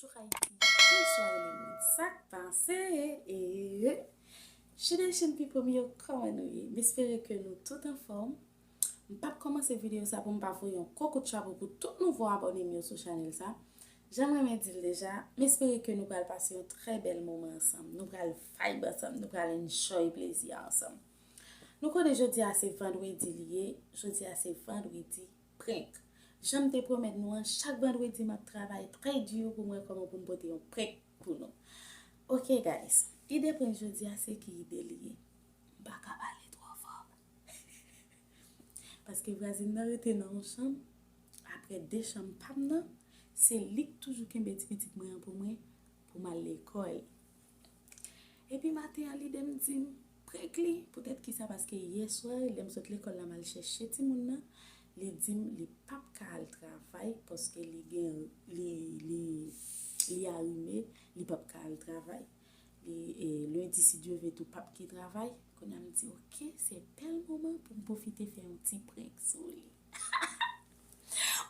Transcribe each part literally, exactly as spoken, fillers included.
Bonjou Ayiti, bonswa lemonn, sa k pase? E Generation People m yo, kòman nou ye? M espere ke nou tout anfòm. M p ap kòmanse videyo sa pou m pa voye yon gwo kout chapo pou tout nouvo abòne m yo sou chanèl sa. Jan m renmen di l deja, m espere ke nou pral pase yon trè bèl moman ansanm. Nou pral vibe ansanm, nou pral enjoy plezi a ansanm. Nou konnen jodi a se vandredi li ye, jodi a se vandredi prank. Jan m te pwomèt nou an, chak vandredi m ap travay trè di pou m wè kòman pou m pote yon prank pou nou. Ok guys, ide prank jodi a se ki ide li ye? M pa ka pale twò fò. Paske vwazin nan rete nan yon chanm, apre de chanm pa m nan, se li k toujou kenbe ti pitit mwen an pou mwen, pou m al lekòl. Epi maten an, lide m di m prank li. Poutèt kisa? Paske yè swa, lè m sot lekòl la, m al chèche timoun nan, li di m li p ap ka al travay paske li gen, li, li, li arime, li p ap ka al travay. Li, e, lendi, si Dye vle, tou p ap gen travay. Kounye a m di, ok, se bèl moman pou m pwofite fè yon ti prank sou li.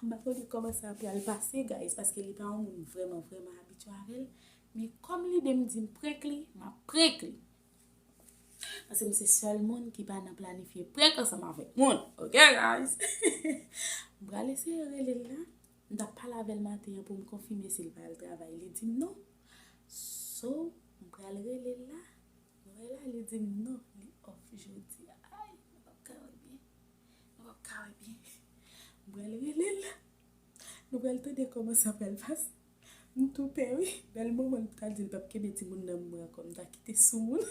M pa konnen kòman sa pral pase, guys, paske li pa yon moun vrèman, vrèman abitye avè l. Men kòm lide m di m prank li, m ap prank li. Paske m se sèl moun ki pa nan planifye prank ansanm avèk moun. Ok, guys? M pral eseye rele l la. M t ap pale avè l maten an pou m konfime si l pral travay. Li di m non. So, m pral rele l la. Nou wè la, li di m non, li off jodi a. Ay, nou p ap ka wè byen. Nou p ap ka wè byen. M pral rele l la. Nou pral tande kòman sa pral pase. M tou pè, wi. Bèl moman, m ta di l p ap kenbe timoun nan men mwen ankò. M ta kite sou moun.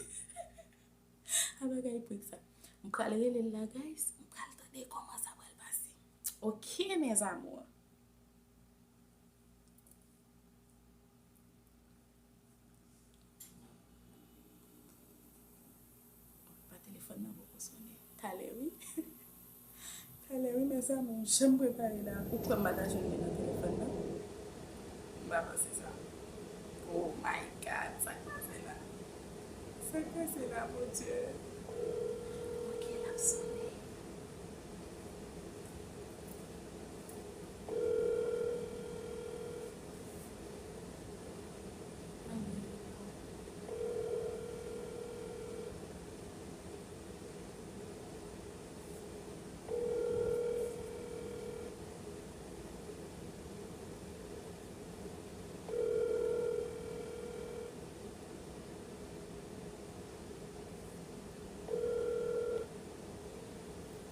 A bagay prank sa. M pral rele l la, guys. M pral tande kòman sa pral pase. Ok, mes amours. Pa telefòn nan poko sonnen. Talè, wi. Talè, wi, mes amours, jan m prepare la, ou kwè m pa ta jwenn li nan telefòn nan? M pa panse sa. Oh my God, sa k pase la? Sa k pase la, Bondye? Ok, l ap sonnen.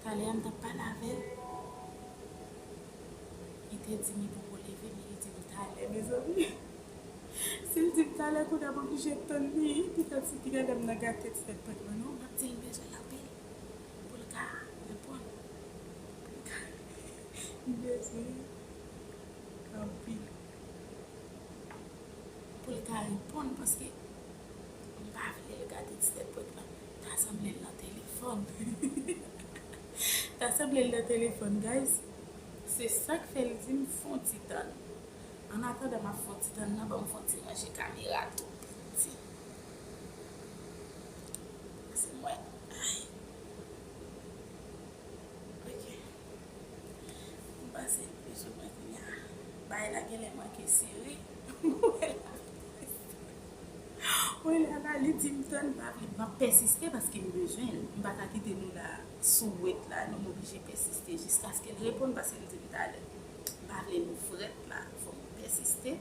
Talè a m t ap pale avè l. Li te di m li poko leve, men li di m talè, mezanmi. Si l di m talè, kounye a m oblije tann li. Petèt si piga dam nan gate ti tèt prank mwen, non, m ap di l m bezwen l anpil. Pou l ka reponn. Pou l ka, m bezwen anpil. Pou l ka reponn, paske m pa vle l gade ti tèt prank lan. Ta sanble l nan telefòn. Ta sanble l nan telefòn, guys. Se sa k fè l di m fè yon ti tann. Annatandan m ap fè yon ti tann nan, ban m fè yon ti ranje kamera tou piti. Se mwen. Ay. Ok. M panse l bezwen mwen kounye a. Bagay la genlè manke sere. Mwen la, la, li di m tann, m pa vle, m ap pèsiste paske m bezwen l. M pa ka kite nou la sou wèt la, non, m oblije pèsiste jiskaske l reponn paske l di m talè. M pa vle nou frèt la, fò m pèsiste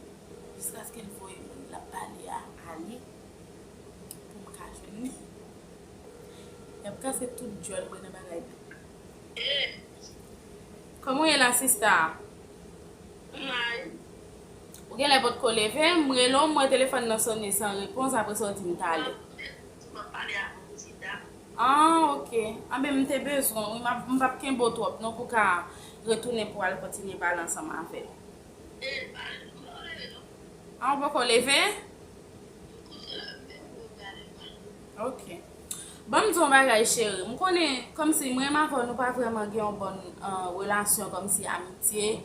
jiskaske l voye moun l ap pale a ale pou m ka jwenn li. Y ap kase tout djòl mwen nan bagay. Kòman w ye la, sista? Ou genlè potko leve, m rele w, m wè telefòn nan sonnen san repons, apre sa w di m talè. Ah, ok. Anben, m te bezwen w, wi, m ap, m p ap kenbe w twòp non pou w ka retounen pou w al kontinye pale ansanm avè l. Ah, ou poko leve? Ok. Ban m di w yon bagay, cheri. M konnen, kòmsi mwen menm avè w, nou pa vrèman gen yon bòn, ah, relasyon, kòmsi amitye.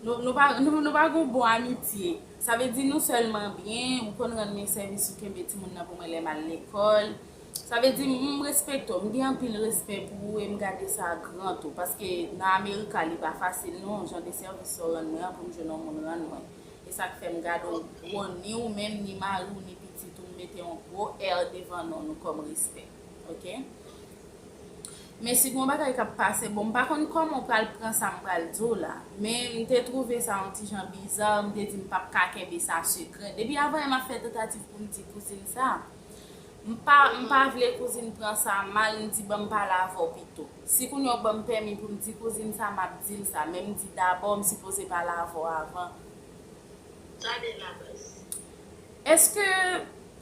Nou, nou pa, nou, nou pa gen yon bon amitye. Sa vle di nou sèlman byen, ou konn rann mwen sèvis, ou kenbe timoun nan pou mwen lè m al lekòl. Sa vle di m respekte w, m gen anpil respè pou ou e m gade sa gran tou. Paske nan Amerika, li pa fasil non, jan de sèvis sa w rann mwen an pou m jwenn yon moun rann mwen. E Sa k fè m gade w gwo, ni ou menm, ni mari w, ni pitit ou, m mete yon gwo R devan non nou kòm respè. Oke? Men si gen yon bagay k ap pase, bon, m pa konn kòman w pral pran sa m pral di w la, men m te twouve sa yon ti jan biza, m te di m p ap ka kenbe sa sekrè. Depi avan yè m ap fè tantativ pou m di kouzin sa. M pa, m pa vle kouzin pran sa mal, m di ban m pale avè w pito. Si kounye a w ban m pèmi pou m di kouzin sa, m ap di l sa, men m di dabò m sipoze pale avè w avan. Tande la baz. Èske,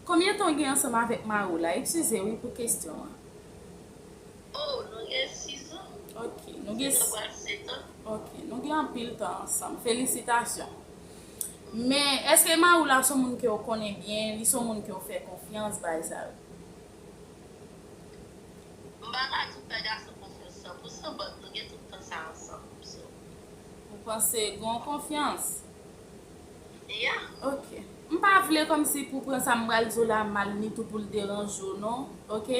konbyen tan w gen ansanm avèk mari w la? Eskize wi pou kesyon an. Oh, nou gen sis an. Ok, nou gen sis an pral sèt an. Ok, nou gen anpil tan ansanm. Felisitasyon. Men, èske mari w la se yon moun ke w konnen byen, li se yon moun ke w fè konfyans, bagay sa yo? M pa ka di m fè gason konfyans san pou san, but nou gen tout tan sa ansanm, so. Ou panse gen yon konfyans? Yeah. Ok. M pa vle kòmsi pou pran sa m pral di w la mal, ni tou pou l deranje w, non. Ok?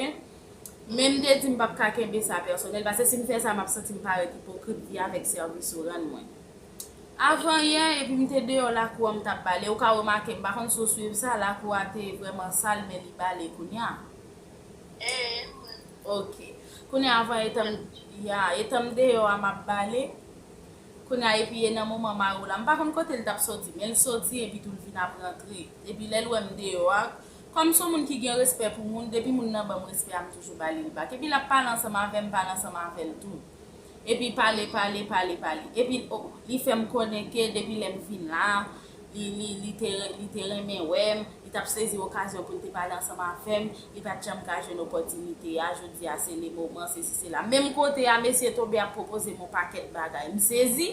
Men m te di m p ap ka kenbe sa pèsonèl, paske si m fè sa, m ap santi m parèt ipokrit vye avèk sèvis ou rann mwen. Avan yè, epi m te deyò lakou an, m t ap bale. Ou ka remake, m pa konn si w swiv sa, lakou a te vrèman sal, men li bale kounye a. Eh, ok. Kounye a, avan etan m, ya, etan m deyò a, m ap bale. Kounye a, epi e nan moman mari w la, m pa konn kote l t ap soti, men l soti, epi tou l vin ap rantre. Epi lè l wè m deyò a, kòm se yon moun ki gen respè pou moun, depi moun nan ban m respè a, m toujou ba li l bak. Epi l ap pale ansanm avè m, m pale ansanm avè l tou. Epi pale, pale, pale, pale. Epi, o, li fè m konnen ke depi lè m vin la, li, li, li te, li te renmen wè m, li t ap sezi okazyon pou l te pale ansanm avè m, li pa t janm ka jwenn opòtinite a, jodi a se le moman, sesi, sela. Menm kote a, mesye tonbe ap pwopoze m yon pakèt bagay. M sezi,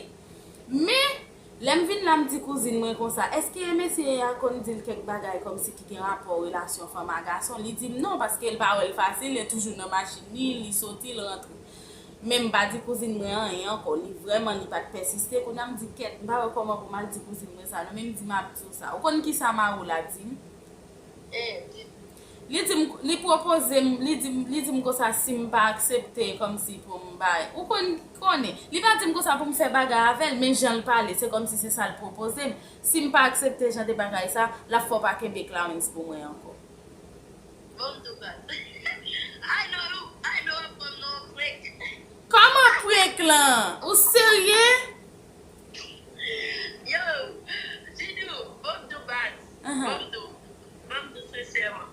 men, lè m vin la, m di kouzin mwen konsa, èske mesye a konn di l kèk bagay kòmsi ki gen rapò relasyon fanm a gason? Li di m non, paske l pa wè l fasil, li toujou nan machin li, li soti, l rantre. Men m pa di kouzin mwen anyen ankò. Li vrèman, li pa t pèsiste. Kounye a m di, kèt, m pa wè kòman pou m al di kouzin mwen sa, non, men m di m ap di w sa. Ou konn kisa mari w la di m? Eh, di. Li di m, li pwopoze m, li di m, li di m konsa si m pa aksepte kòmsi pou m bay. Ou konn, konnen, li pa di m konsa pou m fè bagay avè l, men jan l pale, se kòmsi se sa l pwopoze m. Si m pa aksepte jan de bagay sa, l ap fè w pa kenbe Clarence pou mwen ankò. Bon, m tou baz. I know, I know ap ban m nan yon prank. Kòman prank lan? Ou serye? Yo, Jidou, bon, m tou baz. Aham. Bon, m tou, bon, m tou sensèman.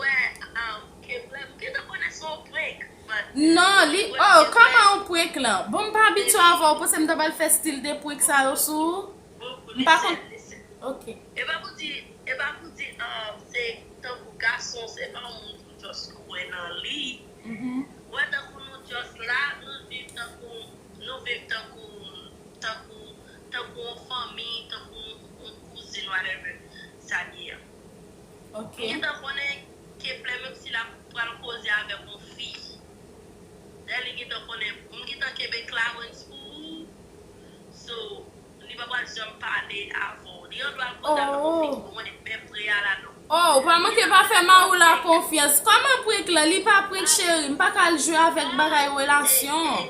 Wè, um, ke vrè, m gentan konnen se yon prank, but non, li, oh, kòman yon prank lan? Bon, m pa abitye avè w, ou panse m ta pral fè stil de prank sa yo sou ou? M pa konn. Ok. E pa pou di, e pa pou di, um, se tankou gason, se pa yon moun pou just kwè nan li. Mhm. Wè, tankou nou just la, nou viv tankou, nou viv tankou, tankou, tankou yon fanmi, tankou yon kouzin, whatever sa ye a. Ok. M gentan konnen Kepler, menm si l ap pral koze avèk yon fi, lè li gentan konnen, m gentan kenbe Clarence pou ou. So, li pa pral janm pale avè w. Li andwa al koze avèk yon fi ki konn mwen, men pre a la non. Oh, ou pa manke pa fè mari w la konfyans. Kòman prank lan? Li pa prank, cheri. M pa ka al jwe avèk bagay relasyon.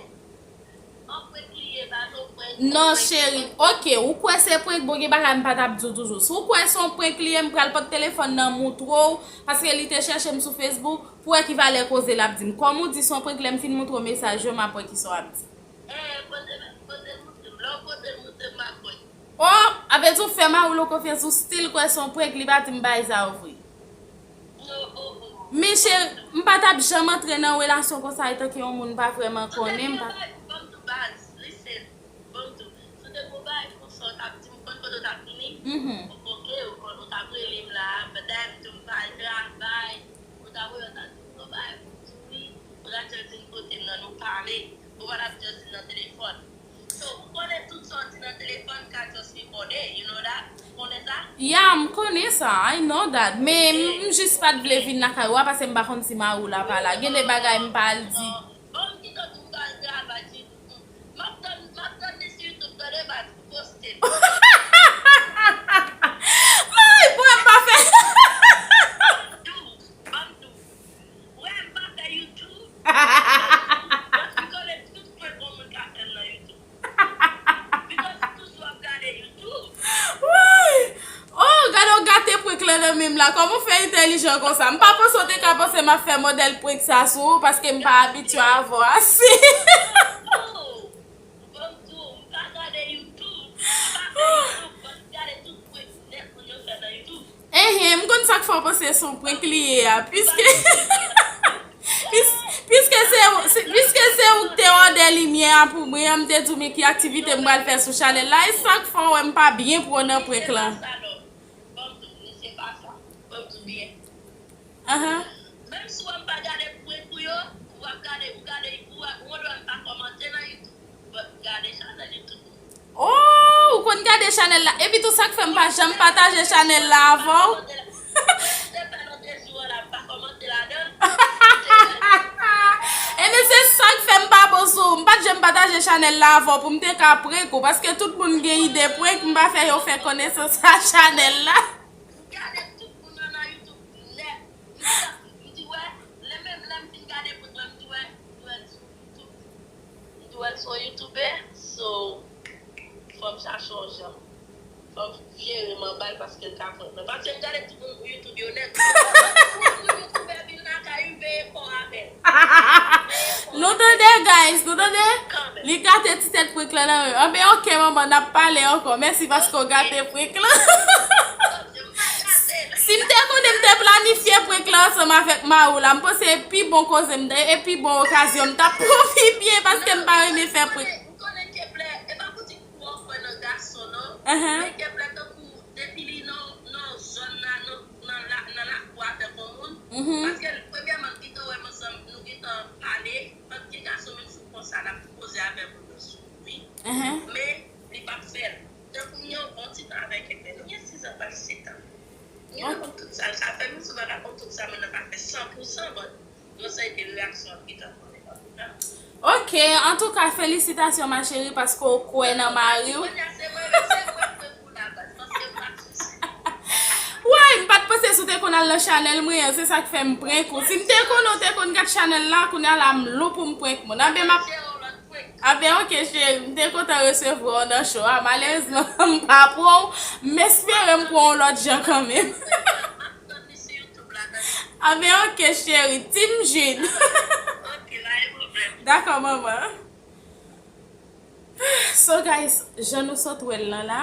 Non, cheri. Ok, ou kwè se prank, bon, gen bagay m pa t ap di w toujou. Si w kwè se yon prank li ye, m pral pot telefòn nan moutre w, paske li te chèche m sou Facebook pou wè ki valè koze l ap di m. Kòm ou di se yon prank, lè m fin moutre w mesaj yo, m ap wè kisa w ap di. Eh, poze, poze moutre m. Lè w poze moutre m, m ap wè. Oh, avè di w fè mari w konfyans, ou still kwè se yon prank, li pa di m bagay sa yo vre. Men cheri, m pa t ap janm antre nan relasyon konsa etanke yon moun m pa vrèman konnen, m pa. Ban m tou baz, listen, ban m tou. Si w te gon bagay konsa, w t ap di m konn kote w t ap vini? Mhm. Ok, ou konn, ou t ap rele m la, but dayè m tou m pa travay, ou t ap rele, w t ap di m gon bagay pou m di w wi, ou t ap just di m kote m nan, nou pale, ou pa t ap just di m nan telefòn. So, ou konnen tout sa w di nan telefòn ka just recorded, you know that? Ou konnen sa? Ya, m konnen sa, I know that. Men m, m jis pa t vle vin lakay ou a, paske m pa konn si mari w la pa la. Gen de bagay m pa al di. Bon, m gentan di m pral travay sou YouTube. M ap tann, m ap tann li sou YouTube, tande, baz, pou poste. Ay, bon, m pa fè. Ban m di w. Wè, m pa fè YouTube. But m konnen tout prank yon moun ka fè m nan YouTube. Because tout sou ap gade YouTube. Kòman w fè entèlijan konsa? M pa panse w te ka panse m ap fè modèl prank sa sou ou, paske m pa abitye avè w ase. Ban m di w, m pa gade YouTube. M pa fè YouTube, but m gade tout prank nèt moun yo fè nan YouTube. Enhen, m konn sa k fè w panse se yon prank li ye a, piske pis- piske se ou- se- piske se ou k te òdè limyè a pou mwen, m te di w men ki aktivite m pral fè sou chanèl la, e sa k fè w wè m pa byen pran nan prank lan. Ban m di w, se pa sa. Ban m di w byen. Ahan. Menm si w wè m pa gade prank ou yo, ou ap gade, ou gade, ou ap, ou wè m pa kòmante nan YouTube. But gade chanèl YouTube ou. Oh, ou konn gade chanèl la. Epi tou sa k fè m pa janm pataje chanèl la avè w. Te fè lòt jou an la, m pa kòmante ladan l. Ebyen se sa k fè m pa bon sou ou. M pa t janm pataje chanèl la avè w pou m te ka prank ou. Paske tout moun gen ide prank, m pa fè yo fè konesans a chanèl la. M gade tout moun nan nan YouTube nèt. M di, m di wè, lè menm lè m fin gade prank lan, m di wè, m di wè l sou YouTube. M di wè l sou YouTube, so fò m chache yon jan. Fò m jere m anba l paske l ka prank mwen. Paske m gade tout moun pou YouTube yo nèt. Tout moun pou YouTube epi l lakay ou veye kò avè l. Nou tande, guys, nou tande? Li gate ti tèt prank lan nan men. Anben, ok, manman, n ap pale ankò. Mèsi paske w gate prank lan. Si m te konnen m te planifye prank lan ansanm avèk mari w la, m panse e pi bon koze m te, e pi bon okazyon m t ap pran pi byen paske m pa renmen fè prank. Ou konnen Kepler, e pa pou di ou an kwè nan gason non. Men Kepler tankou depi li nan nan zòn la, nan nan la nan lakou avèk yon moun. Paske premyèman m gentan wè m ansanm, nou gentan pale, pandan gen gason menm sou konsa l ap poze avè moun nan sou wi. Men li p ap fè l. Tankou m gen yon bon ti tan avèk Kepler, nou gen sis an pral sèt an. M gentan konn tout sa l ka fè, menm si w pa ka konn tout sa moun nan ka fè san pou san, but yon seri de reyaksyon ap gentan konnen pa pou nan. Ok, antouka felisitasyon ma chérie paske w kwè nan mari w. Kounye a se mwen menm se mwen k prank ou la baz, paske m pa t sou sa. Woy, m pa t panse si w te konn al nan chanèl mwen an, se sa k fè m prank ou. Si m te konnen w te konn gad chanèl la, kounye a la m lou pou m prank moun. Anben m ap Anben ok cheri, m te kontan resevwa w nan show a. Malerezman, m pa pran w, m espere m pran w lòt jan kanmenm. Anben ok cheri, Team Jude. Dakò manman. So guys, jan nou sot wè l lan la,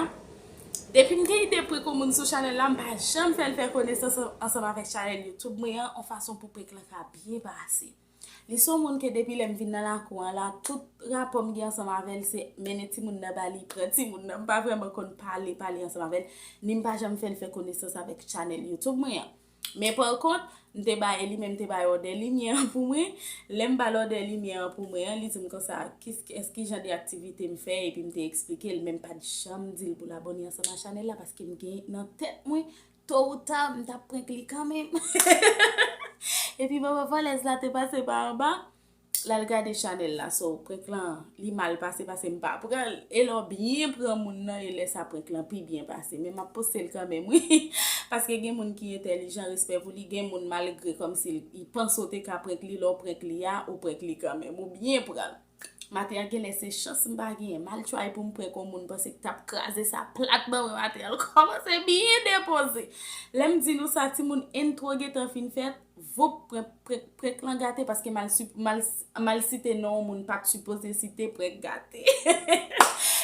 depi m gen ide prank yon moun sou chanèl la, m pa janm fè l fè konesans ansanm avèk chanèl YouTube mwen an, yon fason pou prank lan ka byen pase. Li se yon moun ke depi lè m vin nan lakou an la, tout rapò m gen ansanm avè l se mennen timoun nan ba li, pran timoun nan. M pa vrèman konn pale pale ansanm avè l, ni m pa janm fè l fè konesans avèk chanèl YouTube mwen an. Men pa kont, m te bay, li menm te bay òdè limyè an pou mwen. Lè m ba l òdè limyè an pou mwen an, li di m konsa, kis- kès ki jan de aktivite m fè, epi m te eksplike l, men m pa t janm di l pou l abòne ansanm a chanèl la, paske m gen nan tèt mwen, to ou ta, m t ap prank li kanmenm. Epi manman vòlèz la te pase pa anba, l al gade chanèl la, so prank lan, li mal pase, paske m pa pran l. E lè w byen pran moun nan, e lè sa prank lan pi byen pase. Men m ap poste l kanmenm, wi. Paske gen moun ki entèlijan, respè pou li, gen moun malgre kòmsi li panse w te ka prank li, lè w prank li a, ou prank li kanmenm, ou byen pran l. Maten an genlè se chans m pa genyen. M al try pou m prank yon moun, m panse k t ap kraze sa plat ban mwen maten an. L kòmanse byen depoze. Lè m di nou sa, timoun entwo gentan fin fèt, voup, prank, prank, prank lan gate paske m al, m al, m al site non yon moun m pa t sipoze site, prank gate.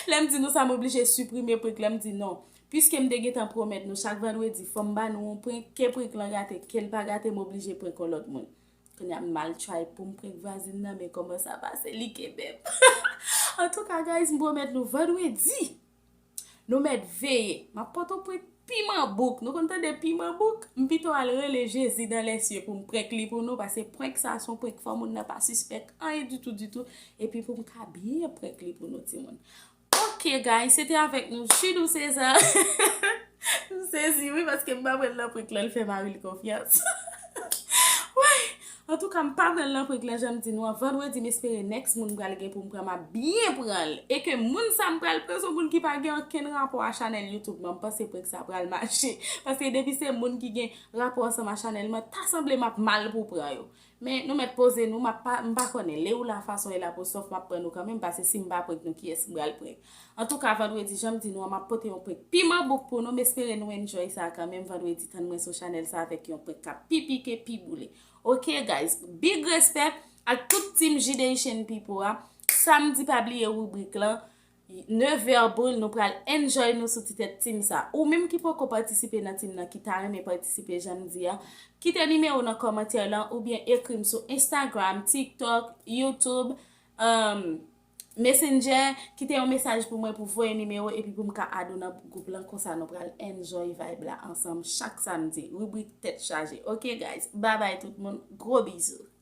Lè m di nou sa, m oblije siprime prank lan, m di non. Piske m te gentan pwomèt nou chak vandredi, fò m ba nou yon prank, ke prank lan gate, ke l pa gate, m oblije prank yon lòt moun. Kounye a m al try pou m prank vwazin nan, men kòman sa pase, li kenbe m. Antouka, guys, m pwomèt nou vandredi, nou mèt veye. M ap pote yon prank piman bouk. Nou konn tande piman bouk? M pito al rele Jezi dans les cieux pou m prank li pou nou, paske prank sa se yon prank fò moun nan pa sispèk anyen ditou, ditou. Epi pou m ka byen prank li pou nou, timoun. Ok, guys, se te avèk nou, Judou César. M sezi, wi, paske m pa pran l nan prank lan, l fè mari l konfyans. Woy! Antouka, m pa pran l nan prank lan, jan m di nou an. Vandredi, m espere next moun m pral gen pou m pran, m ap byen pran l. E ke moun sa m pral pran, se yon moun ki pa gen okenn rapò a chanèl YouTube mwen. M panse prank sa pral mache. Paske depi se moun ki gen rapò ansanm a chanèl mwen, ta sanble m ap mal pou pran yo. Men nou mèt poze nou, m ap pa, m pa konnen. Lè ou la fason e la pou sof, m ap pran nou kanmenm, paske si m pa prank nou, kiyès m pral prank? Antouka, vandredi, jan m di nou an, m ap pote yon prank piman bouk pou nou. M espere nou enjoy sa kanmenm. Vandredi, tann mwen sou chanèl sa avèk yon prank k ap pi pike, pi boule. Ok, guys, big respect ak tout team J D Haitian People a. Samdi, pa bliye ribrik lan. Nevè boul, nou pral enjoy nou sou ti tèt team sa. Ou menm ki poko patisipe nan team nan, ki ta renmen patisipe, jan m di a, kite nimewo nan kòmantè lan oubyen ekri m sou Instagram, TikTok, YouTube, um, Messenger, kite yon mesaj pou mwen pou voye nimewo epi pou m ka add ou nan gwoup lan, konsa nou pral enjoy vibe la ansanm chak samdi. Ribrik tèt chaje. Ok, guys, babay tout moun, gwo bizou.